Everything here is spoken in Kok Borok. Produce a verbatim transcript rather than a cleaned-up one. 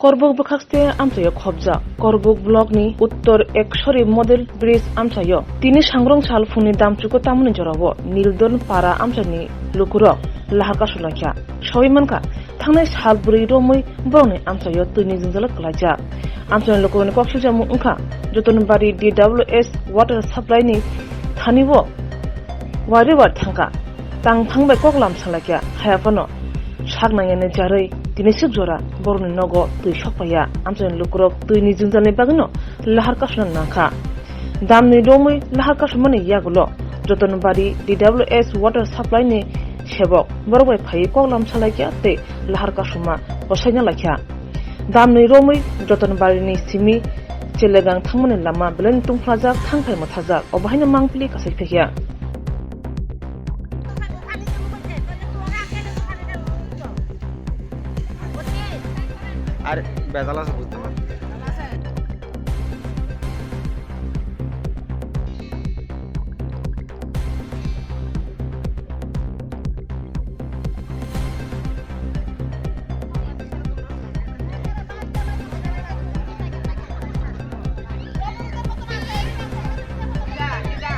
Korbuk bwkhakste amchaio khobjak. Korbuk blockni Uttor Ekshori Model Bridge amchaio tini sangrong sal phungni damchugo tamoni jorao Nildon Para amchaini lukurok lahar kasu laikha. Sawi mankha, thangnai sal bwrwi romwi borokni amchaio twini jwngjalo kwlaijak. Amchaini lukurokni kok swijamung wngkha, Jotonbari D W S water supply ni thani o wari wari thangkha. Tang thang bai kok lam salaikha, haiya phano sak nangyani jarwi tini swk jora borokni nogo twi sokpaiya. Amchaini lukurok twini jwngjalni bagwino lahar kasuna nangkha. Damni romwi lahar kasumani yagulo Jotonbari D W S water supply ni sebok borok bai phaiwi kok lam salaikha tei lahar kasuma bwsaina laikha. Damni romwi Jotonbarini simi Chelegang thangmani lama belai tungphlajak, thang phai mwthajak, obo haino mangpili kasai phaiya. Are bejal ase bujte.